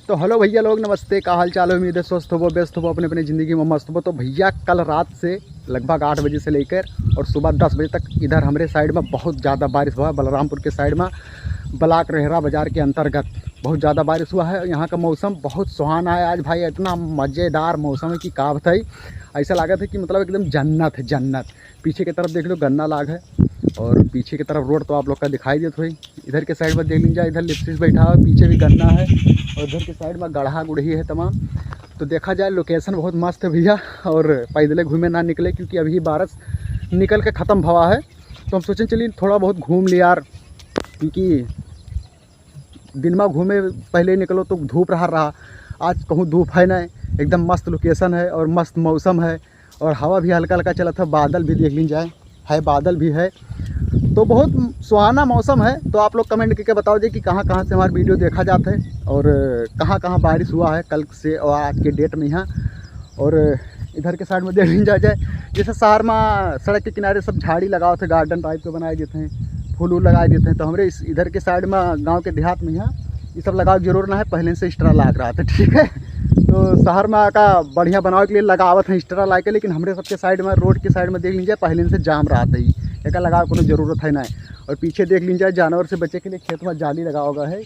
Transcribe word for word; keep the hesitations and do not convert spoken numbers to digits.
तो हेलो भैया लोग, नमस्ते, का हाल चाल है? उम्मीद है स्वस्थ होबो, व्यस्त होबो, अपने अपने ज़िंदगी में मस्त होबो। तो भैया, कल रात से लगभग आठ बजे से लेकर और सुबह दस बजे तक इधर हमरे साइड में बहुत ज़्यादा बारिश हुआ है। बलरामपुर के साइड में ब्लॉक रेहरा बाज़ार के अंतर्गत बहुत ज़्यादा बारिश हुआ है। यहाँ का मौसम बहुत सुहाना है आज भाई, इतना मज़ेदार मौसम है कि का बताई। ऐसा लागत है कि मतलब एकदम जन्नत है, जन्नत। पीछे की तरफ देख लो, गन्ना लाग है और पीछे की तरफ रोड तो आप लोग का दिखाई देत होई। इधर के साइड में देख लीजिए, इधर लिप्सिस बैठा है, पीछे भी गन्ना है और इधर के साइड में गढ़ा गुढ़ी है तमाम। तो देखा जाए, लोकेशन बहुत मस्त है भैया। और पैदले घूमे ना निकले, क्योंकि अभी बारिश निकल के ख़त्म भवा है। तो हम सोचें चलिए थोड़ा बहुत घूम ले यार, क्योंकि दिन में घूमे पहले निकलो तो धूप रहा रहा, आज कहूँ धूप है नहीं, एकदम मस्त लोकेशन है और मस्त मौसम है और हवा भी हल्का हल्का चलत है, बादल भी देख लीन जाए, है बादल भी है, तो बहुत सुहाना मौसम है। तो आप लोग कमेंट करके बताओ जी कि कहाँ कहाँ से हमारा वीडियो देखा जाता है और कहाँ कहाँ बारिश हुआ है कल से और आज के डेट में यहाँ। और इधर के साइड में देख लीन जाए, जैसे शहर में सड़क के किनारे सब झाड़ी लगावत है, गार्डन टाइप के बनाए देते हैं, फूल वूल लगाए देते हैं। तो हमरे इस इधर के साइड में गाँव के देहात में यहाँ ये सब लगावे के जरूर ना है, पहले से एक्स्ट्रा लाग रहा था, ठीक है। तो शहर में का बढ़िया बनावे के लिए लगावत हैं एक्स्ट्रा ला के, लेकिन हमरे सबके साइड में, रोड के साइड में देख लीजिए, पहले से जाम रहा था, ये एका लगावे कोनो जरूरत है ना। और पीछे देख लीजिए, जानवर से बचे के लिए खेत में जाली लगावा गया है,